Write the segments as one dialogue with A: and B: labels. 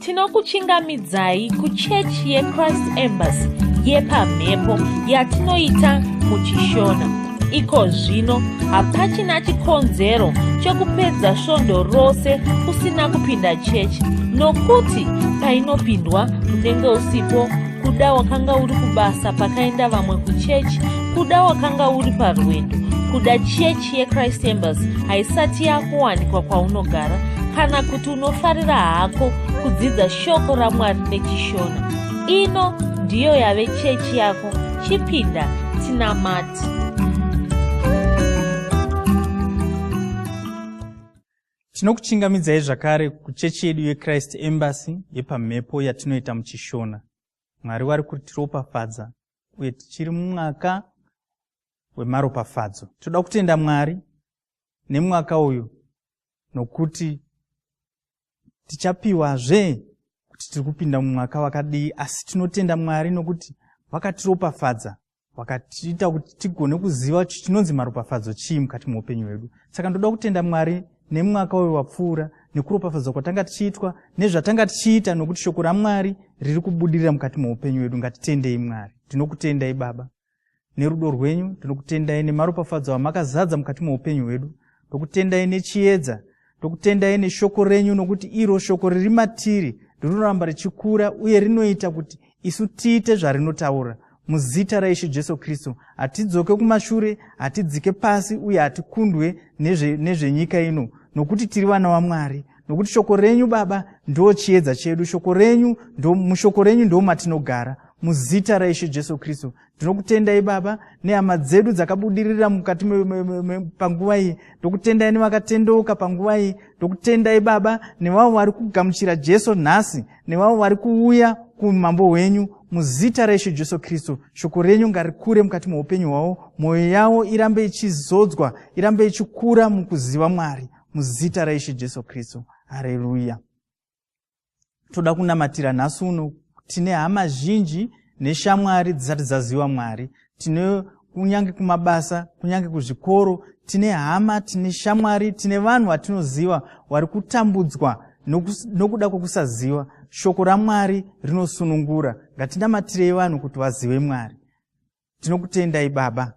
A: Tinokuchingamidzai kuchechi yeChrist Embassy yepamhepo yatinoita muchiShona. Iko zvino hapachina chikonzero chekupedza svondo rose usina kupinda chechi nokuti painopindwa unenge usipo, kuda wakanga uri kubasa pakaenda vamwe kuchechi, kuda wakanga uri parwendo, kuda chechi yeChrist Embassy haisati yakuwanikwa kwaunogara, kana kuti unofarira hako kudzidza shoko raMwari nechiShona. Ino ndiyo yave chechi yako, chipinda tinamate.
B: Tinokuchingamidzai zvakare kuchechi yedu yeChrist Embassy yepamhepo yatinoita muchiShona. Mwari vari kutiropafadza uye tichiri mumwaka wemaropafadzo. Toda kutenda Mwari nemwaka uyu nokuti tichapiwazve kuti tiri kupinda mumwaka wakadii, asi tinotenda Mwari nokuti vakatiropafadza, vakatiita kuti tigone kuziva kuti chinonzi maropafadzo chii mukati meupenyu hwedu. Saka ndoda kutenda Mwari nemwaka uyu wapfuura, nekuropafadzwa kwatanga tichiitwa nezvatanga tichiita, nokuti shoko raMwari riri kubudirira mukati meupenyu hwedu. Ngatitendei Mwari. Tinokutendai Baba nerudo rwenyu, ndinokutendai nemaropafadzo amakazadza mukati meupenyu hwedu, ndokutendai nechiedza, ndokutendai neshoko renyu, nokuti iro shoko riri matiri rinoramba richikura uye rinoita kuti isu tiite zvarinotaura. Muzita raIshe Jesu Kristu, hatidzoke kumashure, hatidzike pasi uye hatikundwe nezvenyika ino, nokuti tiri vana vaMwari, nokuti shoko renyu Baba ndo chiedza chedu, shoko renyu ndo, mushoko renyu ndo matinogara. Muzita raIshe Jesu Kristu, ndinokutendai Baba nehama dzedu dzakabudirira mukati panguva iyi, ndokutendai nevakatendeuka panguva iyi, ndokutendai Baba nevavo vari kugamuchira Jesu nhasi, nevavo vari kuuya kuumambo hwenyu. Muzita raIshe Jesu Kristu, shoko renyu ngarikure mukati meupenyu hwavo, mwoyo yavo irambe ichizodzwa, irambe ichikura mukuziva Mwari. Muzita raIshe Jesu Kristu, hareruya. Toda kunamatira nhasi uno. Tine hama zhinji neshamwari dzisati dzaziva Mwari. Tine kunyange kumabasa, kunyange kuzvikoro, tine hama, tine shamwari, tine vanhu vatinoziva vari kutambudzwa nokuda kwokusaziva shoko raMwari rinosunungura. Ngatinamatirei vanhu kuti vazive Mwari. Tinokutendai Baba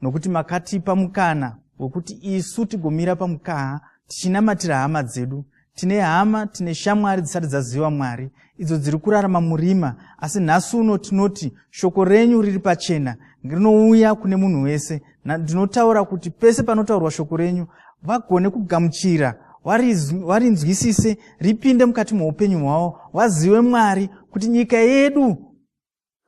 B: nokuti makatipa mukana wekuti isu tigomira pamukaha tichinamatira hama dzedu. Tine hama, tine shamwari dzisati dzaziva Mwari, idzo dziri kurarama murima, asi nhasi uno tinoti shoko renyu riri pachena, rinouya kune munhu wese. Ndinotaura kuti pese panotaurwa shoko renyu vagone kugamuchira, varinzwisise, ripinde mukati meupenyu hwavo, vazive Mwari, kuti nyika yedu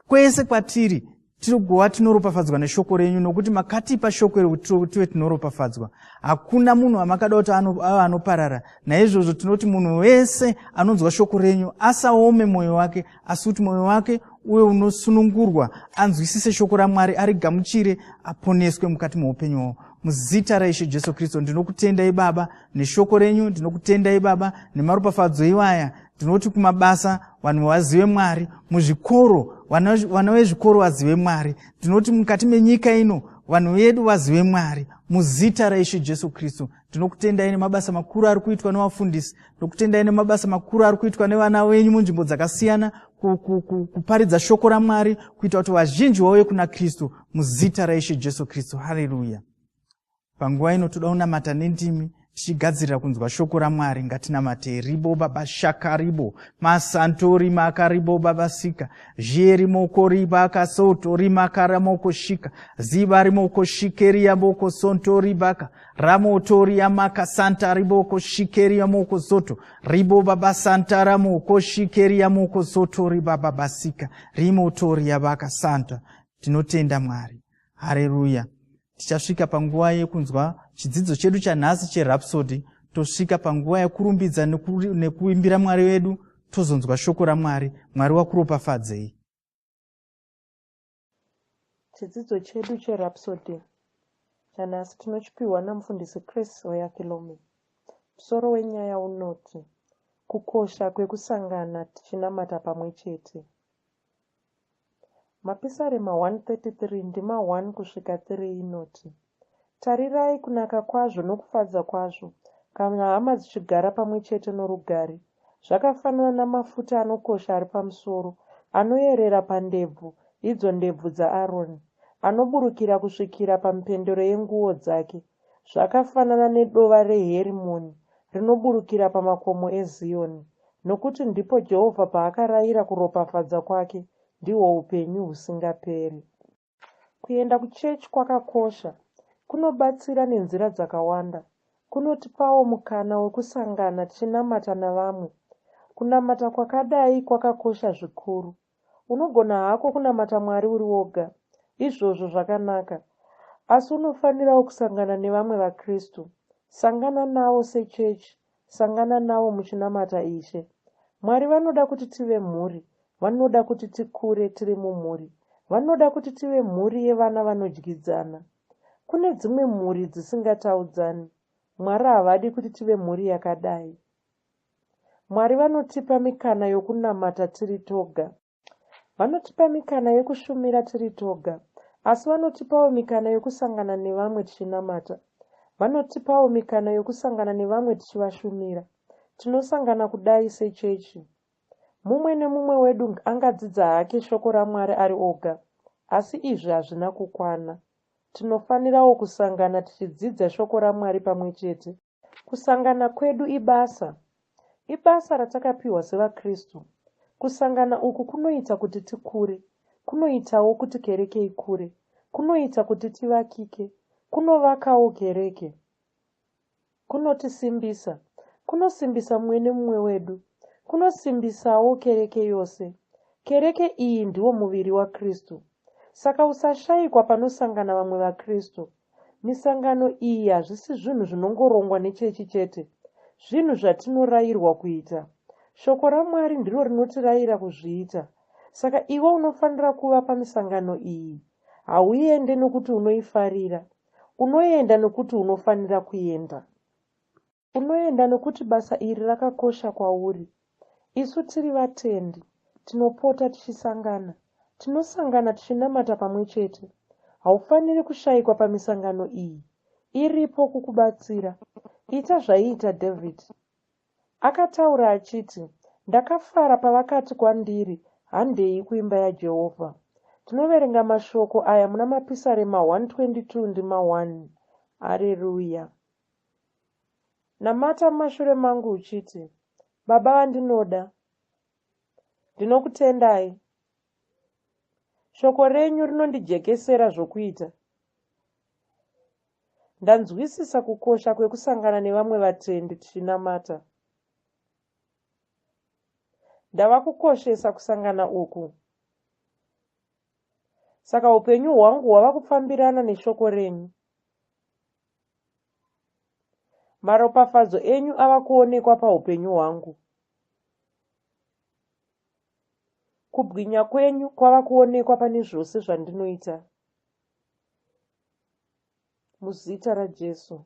B: kwese kwatiri tirogova tinoropafadzwa neshoko renyu, nokuti makatipa shoko iri kuti tive tinoropafadzwa. Hakuna munhu wamakada kuti ave anoparara. Naizvozvo tinoti munhu wese anonzwa shoko renyu asaome mwoyo wake, asi kuti mwoyo wake uye unosunungurwa, anzwisise shoko raMwari, arigamuchire, aponeswe mukati meupenyu hwavo. Muzita raIshe Jesu Kristu, ndinokutendai Baba neshoko renyu, ndinokutendai Baba nemaropafadzo iwaya. Ndinoti kumabasa vanhu vazive Mwari, muzvikoro vana vezvikoro vazive Mwari, ndinoti mukati menyika ino vanhu vedu vazive Mwari. Muzita raIshe Jesu Kristu, ndinokutendai nemabasa makuru ari kuitwa nevafundisi, ndinokutendai nemabasa makuru ari kuitwa nevana venyu munzvimbo dzakasiyana kuparidza shoko raMwari, kuita kuti vazhinji vauye kuna Kristu. Muzita raIshe Jesu Kristu, haleluya. Panguva ino toda kunamata nendimi tichigadzirira kunzwa shoko raMwari. Ngatinamate. Ribo baba shaka ribo masantori makaribo baba sika zhierimoko ribaka soto rimakaramoko shika ziba rimoko shikeria moko sonto ribaka ramotoria maka santa riboko shikeria moko soto ribo baba santa ramoko shikeria moko soto ribaba basika rimotoria baka santa. Tinotenda Mwari, hareruya. Tichasvika panguva yekunzwa chidzidzo chedu chanhasi cheRhapsody, tosvika panguva yekurumbidza nekuimbira Mwari wedu, tozonzwa shoko raMwari. Mwari wakuropafadzei.
C: Chidzidzo chedu cheRhapsody chanhasi tinochipiwa naMufundisi Chris Oyakilome. Musoro wenyaya unoti, Kukosha kwekusangana tichinamata pamwe chete. Mapisarema 133 ndima 1 kusvika 3 inoti, Tarirai kunaka kwazvo nokufadza kwazvo, kana hama dzichigara pamwe chete norugare. Zvakafanana namafuta anokosha ari pamusoro, anoyerera pandebvu, idzo ndebvu dzaAroni, anoburukira kusvikira pamipendero yenguo dzake. Zvakafanana nedova reHerimoni rinoburukira pamakomo eZiyoni, nokuti ndipo Jehovha paakarayira kuropafadza kwake, ndihwo upenyu husingaperi. Kuenda kuchechi kwakakosha. Kunobatsira nenzira dzakawanda. Kunotipawo mukana wekusangana tichinamata navamwe. Kunamata kwakadai kwakakosha zvikuru. Unogona hako kunamata Mwari uri woga. Izvozvo zvakanaka. Asi unofanirawo kusangana nevamwe vaKristu. Sangana navo sechechi. Sangana navo muchinamata Ishe. Mwari vanoda kuti tive mhuri. Vanoda kuti tikure tiri mumhuri. Vanoda kuti tive mhuri yevana vanodyidzana. Kune dzimwe mhuri dzisingataudzani. Mwari havadi kuti tive mhuri yakadai. Mwari vanotipa mikana yokunamata tiri toga. Vanotipa mikana yekushumira tiri toga. Asi vanotipawo mikana yokusangana nevamwe tichinamata. Vanotipawo mikana yokusangana nevamwe tichivashumira. Tinosangana kudai sechechi. Mumwe nemumwe wedu angadzidza hake shoko raMwari ari oga, asi izvi hazvina kukwana. Tinofanirawo kusangana tichidzidza shoko raMwari pamwe chete. Kusangana kwedu ibasa. Ibasa ratakapiwa sevaKristu. Kusangana uku kunoita kuti tikure. Kunoitawo kuti kereke ikure. Kunoita kuti tivakike. Kunovakawo kereke. Kunotisimbisa. Kunosimbisa mumwe nemumwe wedu. Kunosimbisawo kereke yose. Kereke iyi ndiwo muviri waKristu. Saka usashaikwa panosangana vamwe vaKristu. Misangano iyi hazvisi zvinhu zvinongorongwa nechechi chete. Zvinhu zvatinorayirwa kuita. Shoko raMwari ndiro rinotirayira kuzviita. Saka iwe unofanira kuva pamisangano iyi. Hauende nokuti unoifarira. Unoenda nokuti unofanira kuenda. Unoenda nokuti basa iri rakakosha kwauri. Isu tiri vatendi. Tinopota tichisangana. Tinosangana tichinamata pamwe chete. Haufaniri kushaikwa pamisangano iyi. Iripo kukubatsira. Ita zvaiita David. Akataura achiti, Ndakafara pavakati kwandiri, Handei kuimba yaJehovha. Tinoverenga mashoko aya muna Mapisarema 122 ndima 1. Areruya. Namata mumashure mangu uchiti, Baba vandinoda, ndinokutendai. Shoko renyu rinondijekesera zvokuita. Ndanzwisisa kukosha kwekusangana nevamwe vatendi tichinamata. Ndava kukoshesa kusangana uku. Saka upenyu hwangu hwava kufambirana neshoko renyu. Maropafadzo enyu ava kuonekwa paupenyu hwangu. Kubwinya kwenyu kwava kuonekwa pane zvose zvandinoita. Muzita raJesu.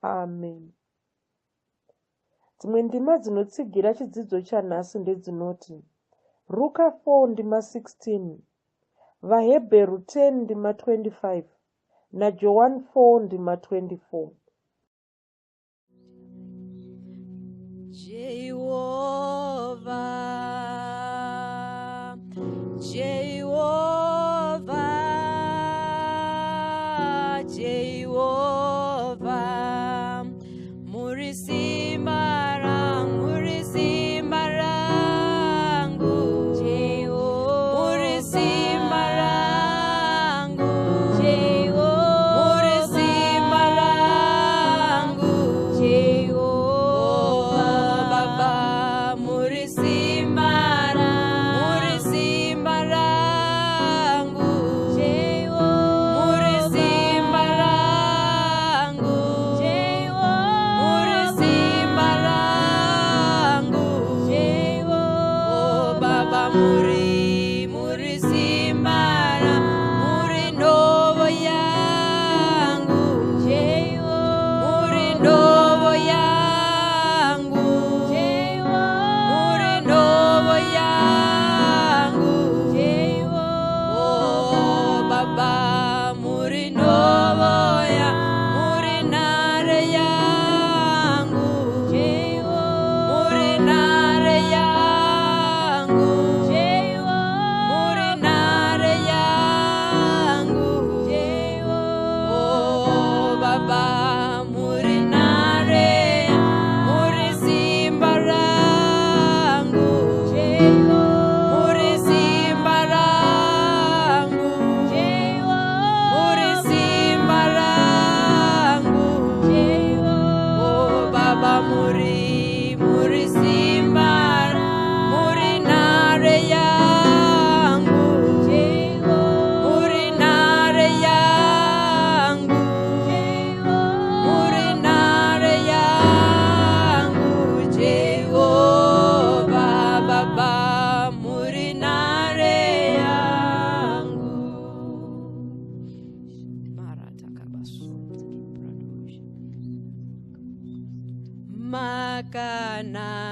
C: Amen. Dzimwe ndima dzinotsigira chidzidzo chanhasi ndedzinoti Ruka 4 ndima 16, VaHebheru 10 ndima 25 naJohani 4 ndima 24.
D: Jehovah, Jehovah, Jehovah, muri simba rangu, muri simba rangu, muri simba rangu, muri simba rangu.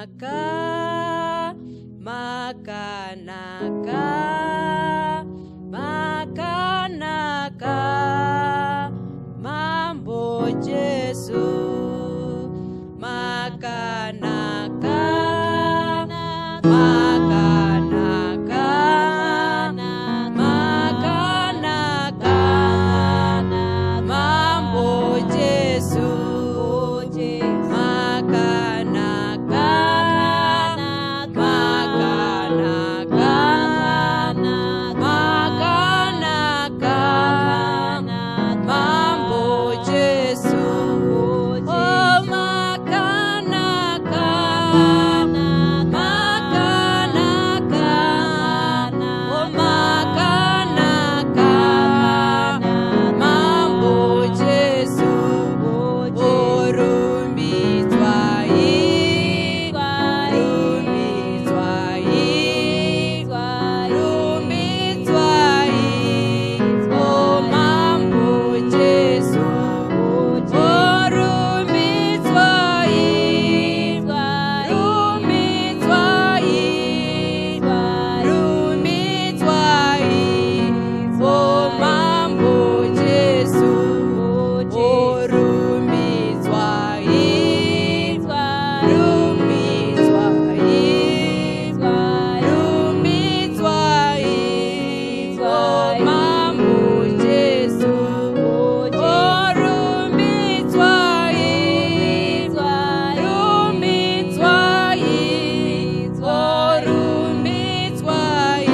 D: Makanaka, makanaka, makanaka, Mambo Jesu. Makanaka, makanaka, makanaka, Mambo Jesu. Makanaka, makanaka, makanaka, Mambo Jesu. Oh, makanaka, makanaka, oh, makanaka, Mambo Jesu. Oh, rumbidzwai, rumbidzwai, rumbidzwai, oh, Mambo Jesu. Oh, rumbidzwai, rumbidzwai, rumbidzwai, oh, Mambo Jesu. Oh, rumbidzwai, rumbidzwai, rumbidzwai, oh, Mambo Jesu. Oh, rumbidzwai, rumbidzwai, oh, rumbidzwai,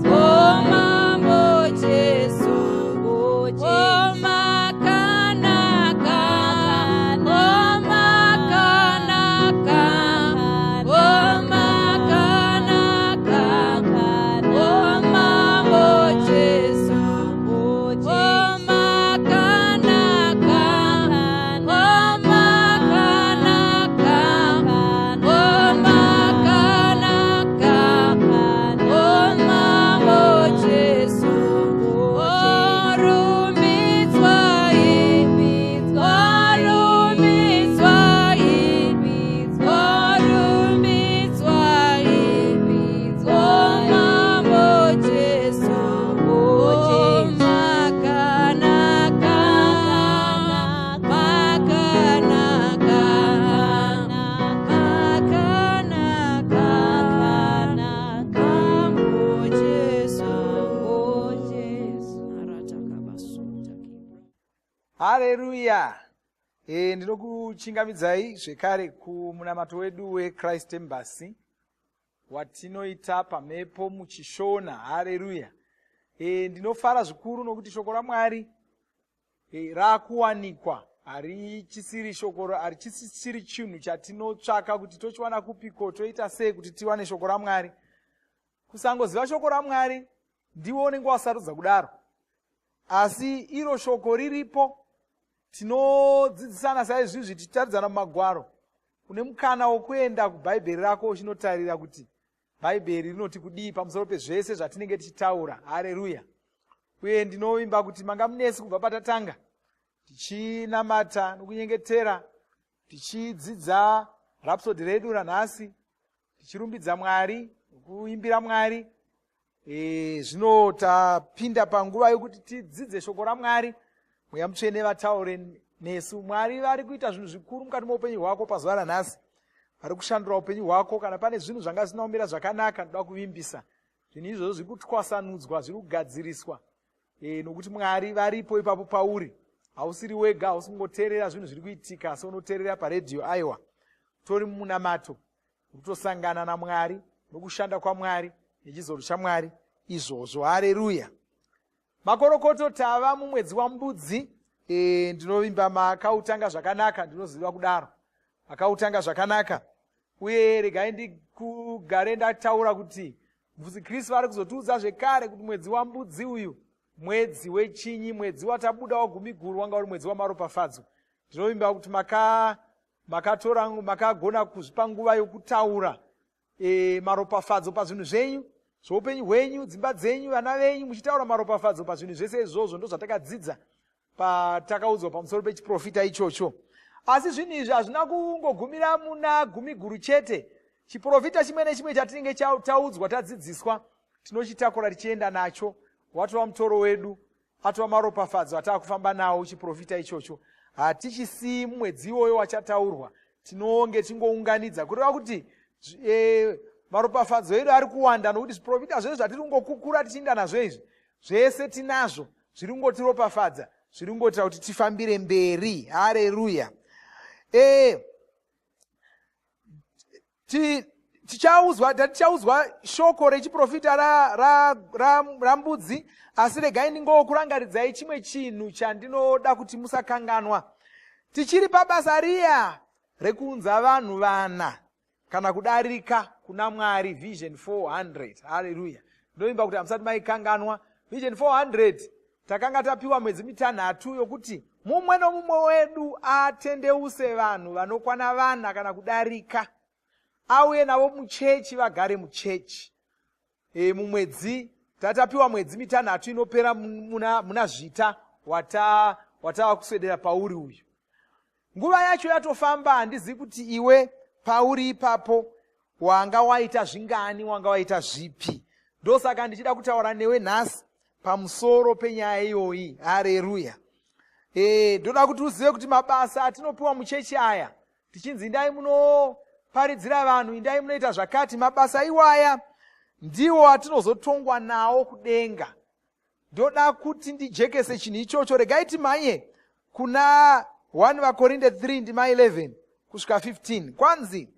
D: oh, Mambo Jesu. Oh, makanaka, oh, makanaka, oh, makanaka, oh, Mambo Jesu. Oh, makanaka, oh, makanaka, oh, makanaka, oh, Mambo Jesu. Oh, rumbidzwai, oh, rumbidzwai, oh, rumbidzwai, oh, Mambo Jesu. Oh, makanaka, makanaka, makanaka, Mambo Jesu.
E: Hareruya! Ndinokuchingamidzai zvekare kumunamato wedu weChrist Embassy watinoita pamhepo muchiShona. Hareruya! Ndinofara zvikuru nokuti shoko raMwari raakuwanikwa. Harichisiri shoko, harichisiri chinhu chatinotsvaka kuti tochiwana kupiko, toita sei kuti tiwane shoko raMwari. Kusangoziva shoko raMwari ndiwo unenge wasarudza kudaro, asi iro shoko riripo. Tinodzidzisana saizvizvi tichitaridzana mumagwaro. Une mukana wokuenda kubhaibheri rako uchinotarira kuti Bhaibheri rinoti kudii pamusoro pezvese zvatinenge tichitaura. Hareruya! Uye ndinovimba kuti manga munesi kubva patatanga tichinamata nokunyengetera, tichidzidza Rhapsody redu ranhasi, tichirumbidza Mwari nokuimbira Mwari. Zvino tapinda panguva yokuti tidzidze shoko raMwari, Mweya Mutsvene vataure nesu. Mwari vari kuita zvinhu zvikuru mukati meupenyu hwako pazuva ranhasi. Vari kushandura upenyu hwako. Kana pane zvinhu zvanga zvisina kumira zvakanaka, ndoda kuvimbisa, zvinhu izvozvo zviri kutwasanudzwa, zviri kugadziriswa, nokuti Mwari varipo ipapo pauri. Hausiri wega, hausi kungoteerera zvinhu zviri kuitika asi unoteerera paredhiyo. Aiwa, tori mumunamato, kutosangana naMwari nokushanda kwaMwari nechizoro chaMwari izvozvo. Hareruya! Makorokoto, tava mumwedzi waMbudzi. Ndinovimba makautanga zvakanaka, ndinoziva kudaro, makautanga zvakanaka. Uye regai ndikugare ndataura kuti Mufudzi Kristu vari kuzotiudza zvekare kuti mwedzi waMbudzi uyu mwedzi wechinyi. Mwedzi watabuda waGumiguru wanga uri mwedzi wamaropafadzo. Ndinovimba kuti makatora, makagona kuzvipa nguva yokutaura maropafadzo pazvinhu zvenyu, zvoupenyu hwenyu, dzimba dzenyu, vana venyu, muchitaura maropafadzo pazvinhu zvese izvozvo. Ndo zvatakadzidza patakaudzwa pamusoro pechiprofita ichocho. Asi zvinhu izvi hazvina kungogumira muna Gumiguru chete. Chiprofita chimwe nechimwe chatinenge taudzwa, tadzidziswa, tinochitakura tichienda nacho. Watova mutoro wedu, atova maropafadzo ataakufamba nawo. Chiprofita ichocho hatichisii mumwedzi iwoyo wachataurwa, tinonge tingounganidza, kureva kuti maropafadzo edu ari kuwanda, nokuti zviprofita zvese zvatiri kungokukura tichiinda nazvo izvi, zvese tinazvo, zviri kungotiropafadza, zviri kungoitira kuti tifambire mberi. Hareruya! Tichaudzwa shoko rechiprofita raMbudzi, asi regai ndingokurangaridzai chimwe chinhu chandinoda kuti musakanganwa. Tichiri pabasa riya rekuunza vanhu vana kana kudarika kuna Mwari, Vision 400. Haleluya! Ndinoimba kuti hamusati maikanganwa Vision 400. Takanga tapiwa mwedzi 6 yokuti mumwe nomumwe wedu atendeuse vanhu vanokwana vana kana kudarika, auye navo muchechi, vagare muchechi. Mumwedzi tatapiwa mwedzi 6 inopera muna Zvita watava kuswedera pauri uyu. Nguva yacho yatofamba. Handizivi kuti iwe pauri ipapo wanga waita zvingani, wanga waita zvipi. Ndosaka ndichida kutaura newe nhasi pamusoro penyaya iyoyi. Hareruya! Ndoda kuti uzive kuti mabasa atinopiwa muchechi aya, tichinzi indai munoparidzira vanhu, indai munoita zvakati, mabasa iwaya ndiwo atinozotongwa nawo kudenga. Ndoda kuti ndijekese chinhu ichocho. Regai timhanye kuna 1 vaKorinde 3 ndima 11 kusvika 15. Kwanzi,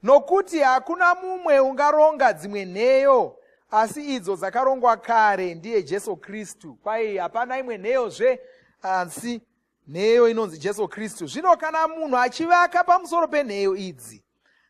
E: "Nokuti hakuna mumwe ungaronga dzimwe nheyo asi idzo dzakarongwa kare, ndiye Jesu Kristu." Kwai hapana imwe nheyozve asi nheyo inonzi Jesu Kristu. "Zvino kana munhu achivaka pamusoro penheyo idzi,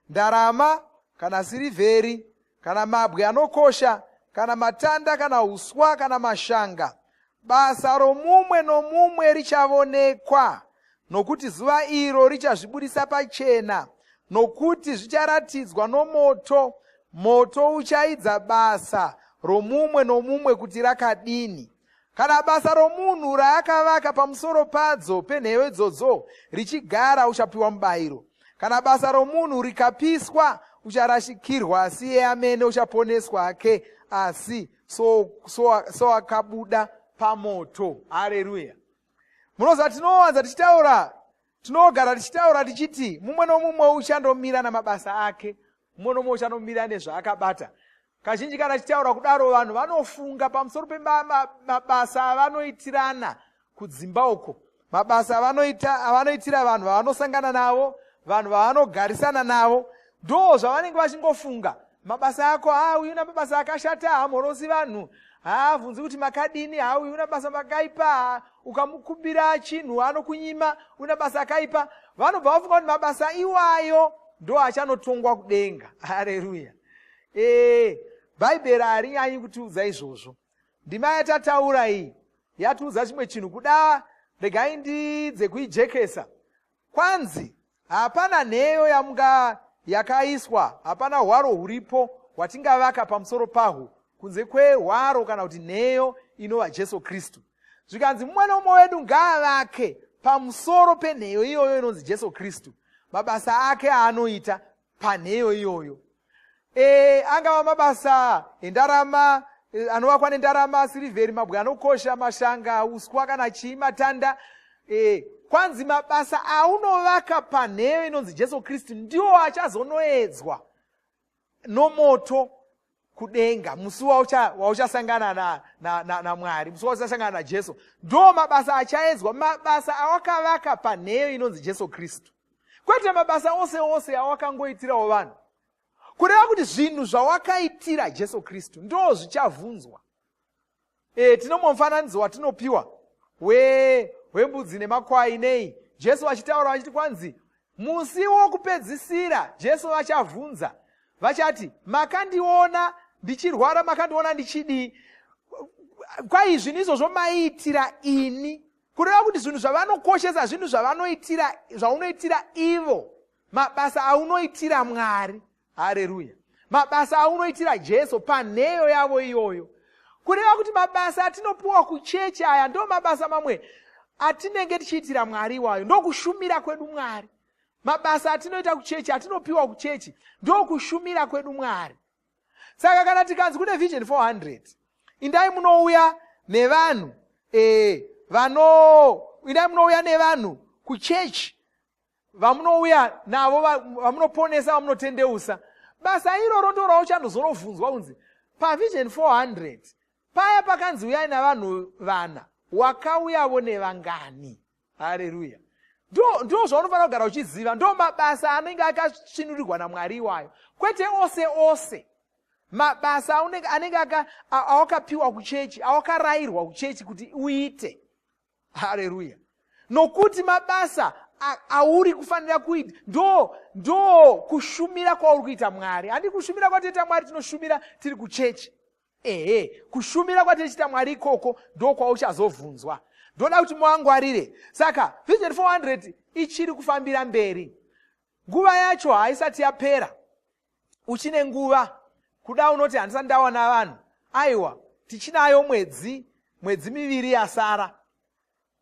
E: ndarama kana sirivheri kana mabwe anokosha kana matanda kana uswa kana mashanga, basa romumwe nomumwe richavonekwa, nokuti zuva iro richazvibudisa pachena, nokuti zvicharatidzwa nomoto. Moto uchaidza basa romumwe nomumwe kuti rakadini. Kana basa romunhu raakavaka pamusoro padzo penheyo idzodzo richigara, uchapiwa mubayiro. Kana basa romunhu rikapiswa, ucharashikirwa, asi iye amene uchaponeswa hake, asi soakabuda so, so pamoto." Hareruya! Munoziva, tinowanza tichitaura, tinogara tichitaura tichiti mumwe nomumwe uchandomira namabasa ake, mumwe nomumwe uchandomira nezvaakabata. Kazhinji kana tichitaura kudaro, vanhu vanofunga pamusoro pemabasa avanoitirana kudzimba uko, mabasa avanoitira vanhu vavanosangana navo, vanhu vavanogarisana navo. Ndo zvavanenge vachingofunga, mabasa ako. Ha, uyu una mabasa akashata, hamhorosi vanhu, haabvunzi kuti makadini. Ha, uyu una basa makaipa, ukamukumbira chinhu anokunyima, una basa akaipa. Vanobva vafunga kuti mabasa iwayo ndo achanotongwa kudenga. Hareruya! Bhaibheri harinyanyi kutiudza izvozvo. Ndima yatataura iyi yatiudza chimwe chinhu. Kuda regai ndidze kuijekesa. Kwanzi hapana nheyo yamunga yakaiswa, hapana hwaro huripo hwatingavaka pamusoro pahwo kunze kwehwaro kana kuti nheyo inova Jesu Kristu. Zvikanzi mumwe nomumwe wedu ngaavake pamusoro penheyo iyoyo inonzi Jesu Kristu, mabasa ake aanoita panheyo iyoyo. Angava mabasa endarama, anovakwa nendarama, sirivheri, mabwe anokosha, mashanga, uswa kana chii, matanda. Kwanzi mabasa aunovaka panheyo inonzi Jesu Kristu ndiwo achazonoedzwa nomoto kudenga musi wauchasangana naMwari, musi wauchasangana naJesu. Ndo mabasa achaedzwa, mabasa awakavaka panheyo inonzi Jesu Kristu, kwete mabasa ose ose awakangoitirawo vanhu. Kureva kuti zvinhu zvawakaitira Jesu Kristu ndo zvichavhunzwa. Tino mufananidzo watinopiwa wembudzi nemakwai. Nei Jesu vachitaura vachiti, kwanzi musi wokupedzisira Jesu vachavhunza vachati, "Makandiona ndichirwara, makandiona ndichidii, kwai zvinhu izvozvo maiitira ini?" Kureva kuti zvinhu zvavanokoshesa zvinhu zvavanoitira, zvaunoitira ivo, mabasa aunoitira Mwari. Hareruya! Mabasa aunoitira Jesu panheyo yavo iyoyo. Kureva kuti mabasa atinopiwa kuchechi aya ndo mabasa mamwe. atinenge tichiitira Mwari iwayo. Ndokushumira kwedu Mwari. Mabasa atinoita kuchechi, atinopiwa kuchechi, ndokushumira kwedu Mwari. Saka kana tikanzi kune Vision 400, indai munouya nevanhu, vano indai munouya nevanhu kuchechi, vamunouya navo, vamunoponesa, vamunotendeusa, basa iroro ndo rauchandozonovhunzwa kunzi paVision 400 paya pakanzi uyai navanhu vana, wakauyavo nevangani? Hareruya! Ndo zvaunofanira kugara uchiziva. Ndo mabasa anenge akasvinurirwa naMwari iwayo, kwete ose ose mabasa anenge awakapiwa kuchechi, awakarayirwa kuchechi kuti uite. Hareruya! Nokuti mabasa auri kufanira kuita ndo kushumira kwauri kuita Mwari. Handi kushumira kwatoita Mwari, tinoshumira tiri kuchechi. Ehe, kushumira kwatichiita Mwari ikoko ndo kwauchazobvunzwa. Ndoda kuti muangwarire. Saka Vision 400 ichiri kufambira mberi, nguva yacho haisati yapera, uchine nguva. Kuda unoti handisati ndawana vanhu, aiwa, tichinayo mwedzi 2 yasara.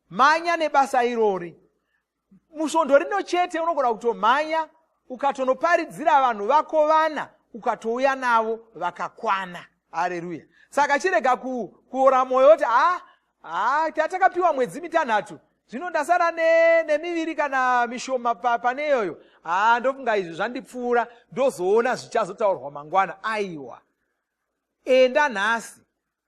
E: Manya nebasa irori. Musvondo rino chete unogona kutomhanya ukatonoparidzira vanhu vako vana, ukatouya navo vakakwana. Hareruya! Saka chirega kuora mwoyo kuti ha ha, tatakapiwa mwedzi 6, zvino ndasara nemiviri kana mishoma pane iyoyo, ha, ndofunga izvi zvandipfuura, ndozoona zvichazotaurwa mangwana. Aiwa, enda nhasi,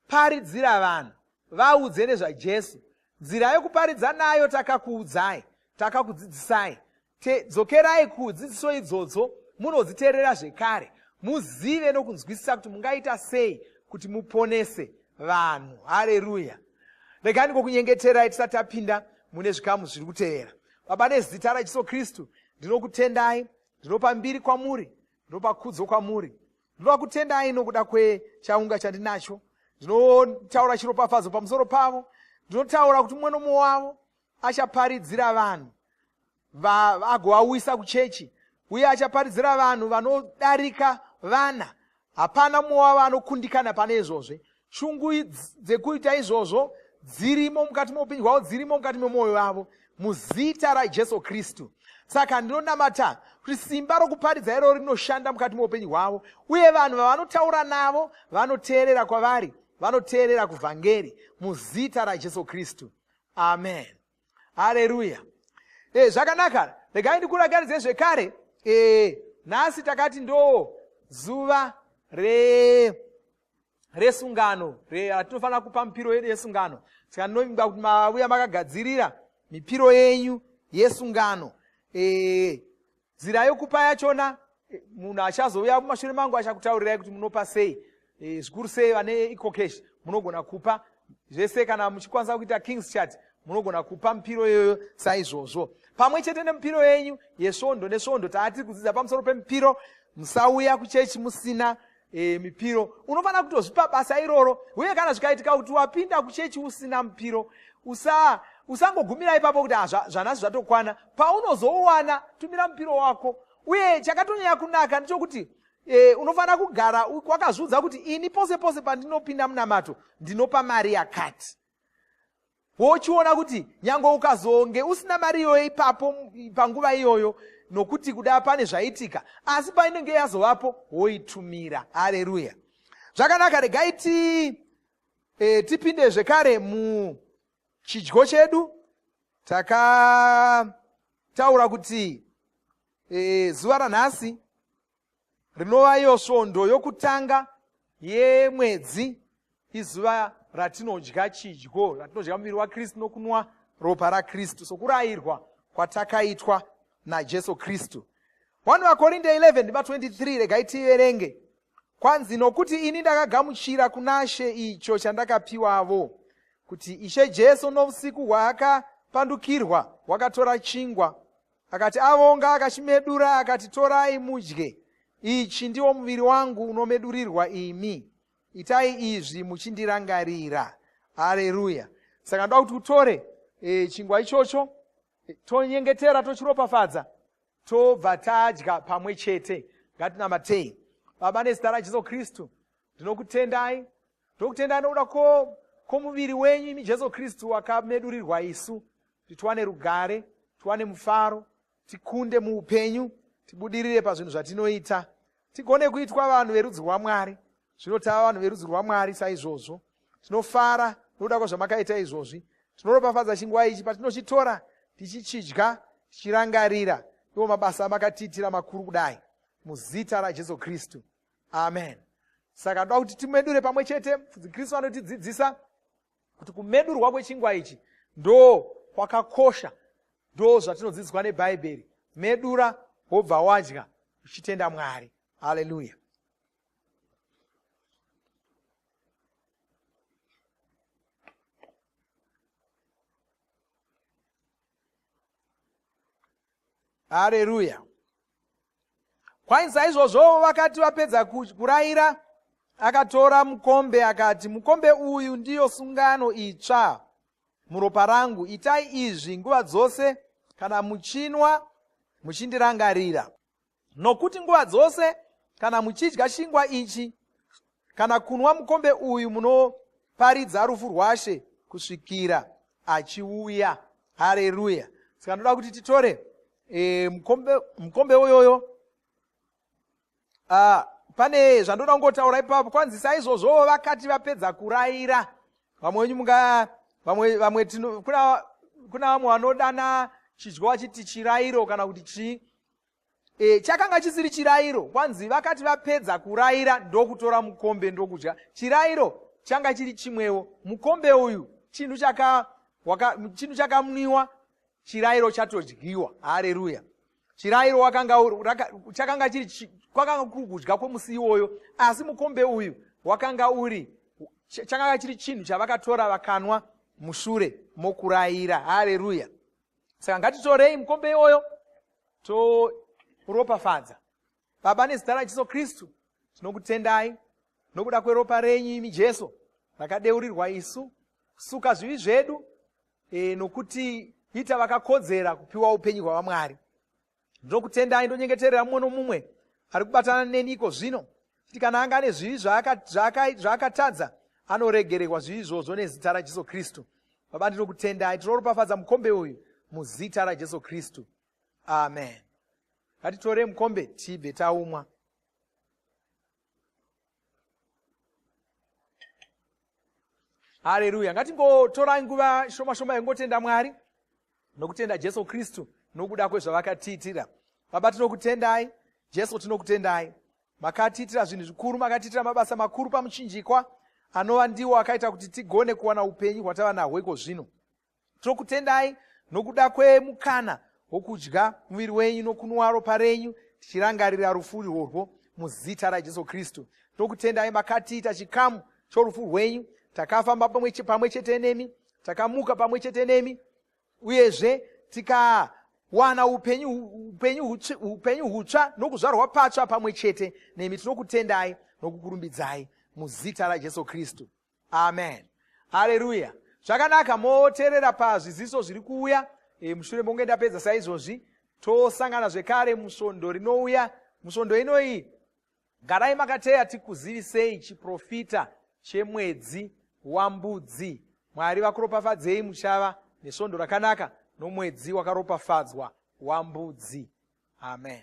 E: paridzira vanhu, vaudze nezvaJesu. Nzira yekuparidza nayo takakuudzai, takakudzidzisai. Dzokerai kudzidziso idzodzo, munodziteerera zvekare, muzive nokunzwisisa kuti mungaita sei kuti muponese vanhu. Hareruya! Regai ndingokunyengeterai tisati tapinda mune zvikamu zviri kutevera. Baba, nezita raJesu Kristu, ndinokutendai, ndinopa mbiri kwamuri, ndinopa kudzo kwamuri. Ndinoda kutendai nokuda kwechaunga chandinacho. Ndinotaura chiropafadzo pamusoro pavo. Ndinotaura kuti mumwe nomumwe wavo achaparidzira vanhu agovawisa kuchechi, uye achaparidzira vanhu vanodarika vana. Hapana mumwe wavo anokundikana pane izvozve. Shungu dzekuita izvozvo dzirimo mukati meupenyu hwavo, dzirimo mukati memwoyo wavo, muzita raJesu Kristu. Saka ndinonamata kuti simba rokuparidza iroro rinoshanda mukati meupenyu hwavo, uye vanhu vavanotaura navo vanoteerera kwavari, vanoteerera kuvhangeri, muzita raJesu Kristu, amen. Hareruya! Zvakanaka, regai ndikurangaridzei zvekare. Nhasi takati ndo zuva resungano ratinofanira kupa mipiro yedu yesungano. Saka ndinovimba kuti mauya makagadzirira mipiro yenyu yesungano. Nzira yokupa yachona, munhu achazouya mumashure mangu achakutaurirai kuti munopa sei. Zvikuru sei vane EcoCash, munogona kupa zvese. Kana muchikwanisa kuita Kings Chat, munogona kupa mipiro iyoyo saizvozvo, pamwe chete nemipiro yenyu yesvondo nesvondo. Taatiri kudzidza pamusoro pemipiro. Musauya kuchechi musina mipiro. Unofanira kutozvipa basa iroro. Uye kana zvikaitika kuti wapinda kuchechi usina mupiro, usangogumira ipapo kuti, "Ah, zvanhasi zvatokwana." Paunozouwana, tumira mupiro wako. Uye chakatonyanya kunaka ndechokuti unofanira kugara wakazviudza kuti ini pose pose pandinopinda munamato ndinopa mari yakati. Wochiona kuti nyange ukazonge usina mari iyoyo ipapo panguva iyoyo, nokuti kuda pane zvaitika, asi painenge yazovapo woitumira. Hareruya! Zvakanaka, regai tipinde zvekare muchidyo chedu. Takataura kuti zuva ranhasi, rinova iyo svondo yokutanga yemwedzi, izuva ratinodya chidyo, ratinodya muviri waKristu nokunwa ropa raKristu, sokurayirwa kwatakaitwa naJesu Kristu. 1 VaKorinde 11 ndima 23, regai tiverenge. Kwanzi, "Nokuti ini ndakagamuchira kuna She icho chandakapiwavo, kuti Ishe Jesu nousiku hwaakapandukirwa wakatora chingwa, akati avonga, akachimedura, akati, 'Torai mudye, ichi ndiwo muviri wangu unomedurirwa imi. Itai izvi muchindirangarira.'" Hareruya! Saka ndoda kuti utore chingwa ichocho, tonyengetera, tochiropafadza, tobva tadya pamwe chete. Ngatinamatei. Baba, nezita raJesu Kristu, ndinokutendai, ndinokutendai nokuda kwomuviri wenyu imi Jesu Kristu wakamedurirwa isu. kuti tiwane rugare, tiwane mufaro, tikunde muupenyu, tibudirire pazvinhu zvatinoita, tigone kuitwa vanhu verudzi rwaMwari. Zvino tava vanhu verudzi rwaMwari saizvozvo. Tinofara nokuda kwazvamakaita izvozvi. Tinoropafadza chingwa ichi patinochitora tichichidya tichirangarira iwo mabasa amakatiitira makuru kudai. Muzita raJesu Kristu. Amen. Saka ndoda kuti timedure pamwe chete. Mufudzi Kristu vanotidzidzisa kuti kumedurwa kwechingwa ichi ndo kwakakosha, ndo zvatinodzidziswa neBhaibheri. Medura wobva wadya uchitenda Mwari. Haleluya. Hareruya. Kwainzi saizvozvo vakati vapedza kuraira, akatora mukombe akati, mukombe uyu ndiyo sungano itsva muropa rangu. Itai izvi nguva dzose kana muchinwa muchindirangarira. Nokuti nguva dzose kana muchidya chingwa ichi kana kunwa mukombe uyu munoparidza rufu rwaShe kusvikira achiuya. Hareruya. Saka ndoda kuti titore e, mukombe, mukombe uyoyo. Ah, pane zvandoda kungotaura ipapo. Kwanzi saizvozvowo vakati vapedza kuraira. Vamwe wenyu munga vamwe vamwe tino kuna kuna vamwe vanodana chidyo vachiti chirairo kana kuti chii. E, chakanga chisiri chirairo. Kwanzi vakati vapedza kuraira ndokutora mukombe ndokudya. Chirairo changa chiri chimwewo. Mukombe uyu chinhu chaka waka, chinhu chakamwiwa, chirairo chatodyiwa. Hareruya. Chirairo wakanga uri, raka, chakanga chiri chi, kwakanga kuri kudya kwemusi iwoyo, asi mukombe uyu wakanga uri chakanga chiri chinhu chavakatora vakanwa mushure mokuraira. Hareruya. Saka ngatitorei mukombe iwoyo toropafadza. Baba, nezita raJesu Kristu tinokutendai nokuda kweropa renyu imi Jesu rakadeurirwa isu kusuka zvivi zvedu, nokuti ita vakakodzera kupiwa upenyu hwavaMwari. Ndinokutendai, ndonyengeterera mumwe nomumwe ari kubatana neni iko zvino, kuti kana anga ane zvivi zvaakatadza, anoregererwa zvivi izvozvo nezita raJesu Kristu. Baba, ndinokutendai, tinoropafadza mukombe uyu muzita raJesu Kristu. Amen. Ngatitore mukombe tibve taumwa. Haleluya. Ngatingotorai nguva shoma shoma yekungotenda Mwari nokutenda Jesu Kristu nokuda kwezvavakatiitira. Baba, tinokutendai. Jesu, tinokutendai. Makatiitira zvinhu zvikuru, makatiitira mabasa makuru pamuchinjikwa, anova ndiwo akaita kuti tigone kuwana upenyu hwatava nahwo iko zvino. Tinokutendai nokuda kwemukana wokudya muviri wenyu nokunwa ropa renyu, tichirangarira rufu irworwo muzita raJesu Kristu. Tinokutendai makatiita chikamu chorufu rwenyu, takafamba pamwe chete nemi, takamuka pamwe chete nemi, uyezve tikawana upenyu hutsva nokuzvarwa patsva pamwe chete nemi. Tinokutendai nokukurumbidzai muzita raJesu Kristu. Amen. Haleluya. Zvakanaka, moteerera pazviziso zviri kuuya. Mushure mokunge ndapedza saizvozvi, tosangana zvekare musvondo rinouya. Musvondo inoyi garai makateya tikuzivisei chiprofita chemwedzi waMbudzi. Mwari vakuropafadzei, muchava nesvondo rakanaka nomwedzi wakaropafadzwa waMbudzi. Amen.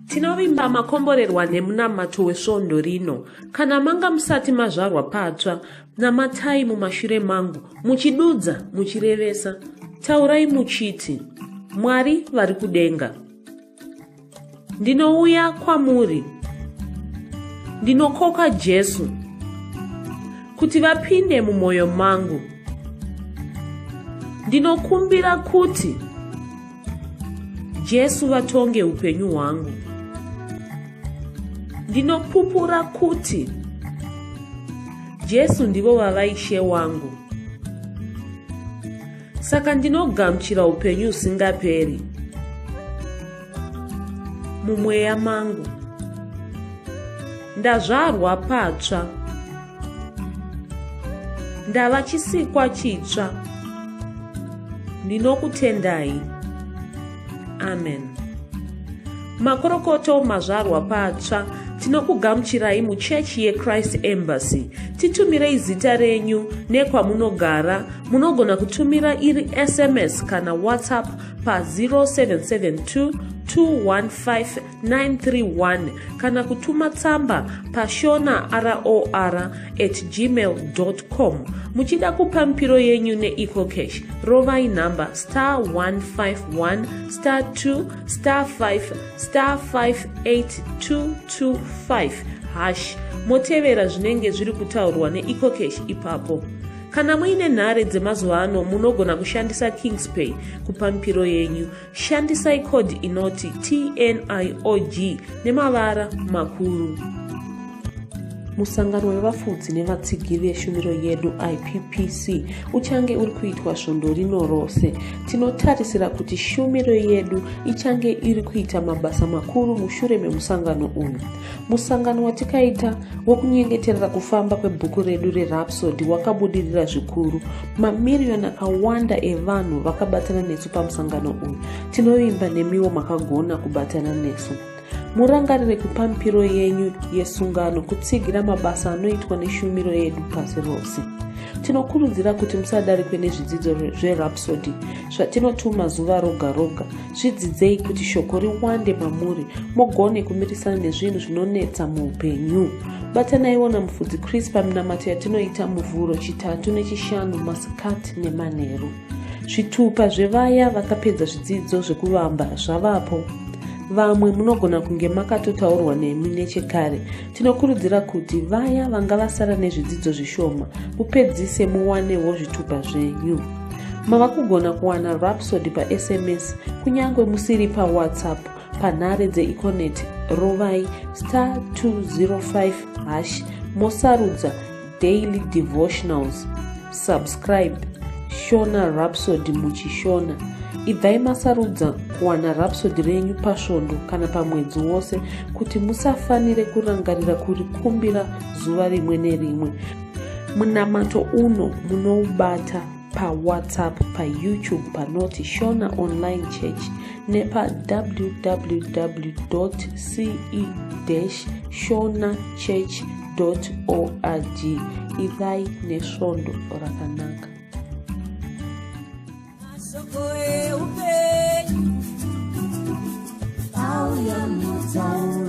A: Tinovimba makomborerwa nemunamato wesvondo rino. Kana manga musati mazvarwa patsva, namatai mumashure mangu, muchidudza, muchirevesa. Taurai muchiti, Mwari vari kudenga. Ndinouya kwamuri. Ndinokoka Jesu kuti vapinde mumwoyo mangu. Ndinokumbira kuti Jesu vatonge upenyu hwangu. Ndinopupura kuti Jesu ndivo vava Ishe wangu. Saka ndinogamuchira upenyu husingaperi mumweya mangu. Ndazvarwa patsva. Ndava chisikwa chitsva. Ndinokutendai. Amen. Makorokoto mazvarwa patsva. Tinokugamuchirai muchechi yeChrist Embassy. Titumirei zita renyu nekwamunogara. Munogona kutumira iri SMS kana WhatsApp pa 0772 215 931 kana kutuma tsamba pashona ror at gmail com. Muchida kupa mipiro yenyu neEcoCash, rovai nhamba star 151 star 2 star 5 star 58225 hash, motevera zvinenge zviri kutaurwa neEcoCash ipapo. Kana muine nhare dzemazuva ano, munogona kushandisa Kingspay kupa mipiro yenyu. Shandisai kodhi inoti TNIOG nemavara makuru. Musangano wevafudzi nevatsigiri veshumiro yedu IPPC uchange uri kuitwa svondo rino rose. Tinotarisira kuti shumiro yedu ichange iri kuita mabasa makuru mushure memusangano uyu. Musangano watikaita wokunyengeterera kufamba kwebhuku redu reRhapsody wakabudirira zvikuru. Mamiriyoni akawanda evanhu vakabatana nesu pamusangano uyu. Tinovimba nemiwo makagona kubatana nesu. Murangarire kupa mipiro yenyu yesungano kutsigira mabasa anoitwa neshumiro yedu pasi rose. Tinokurudzira kuti musadarikwe nezvidzidzo zveRhapsody zvatinotuma zuva roga roga. Zvidzidzei kuti shoko riwande mamuri, mugone kumirisana nezvinhu zvinonetsa muupenyu. Batanaiwo namufudzi Chris paminamato yatinoita Muvhuro, Chitatu neChishanu masikati nemanheru. Zvitupa zvevaya vakapedza zvidzidzo zvekuvamba zvavapo. Vamwe munogona kunge makatotaurwa nemi nechekare. Tinokurudzira kuti vaya vanga vasara nezvidzidzo zvishoma mupedzise muwanewo zvitupa zvenyu. Mava kugona kuwana Rhapsody paSMS kunyange musiri paWhatsApp. Panhare dzeEconet rovai star 205 hash, mosarudza Daily Devotionals, subscribe Shona Rhapsody muchiShona. Ibvai masarudza kuwana Rhapsody renyu pasvondo kana pamwedzi wose kuti musafanire kurangarira kurikumbira zuva rimwe nerimwe. Munamato uno munoubata paWhatsApp, paYouTube panoti Shona Online Church nepa www ce shona church org. Ivai nesvondo rakanaka.
D: Mashoko eupenyu auya mutauro.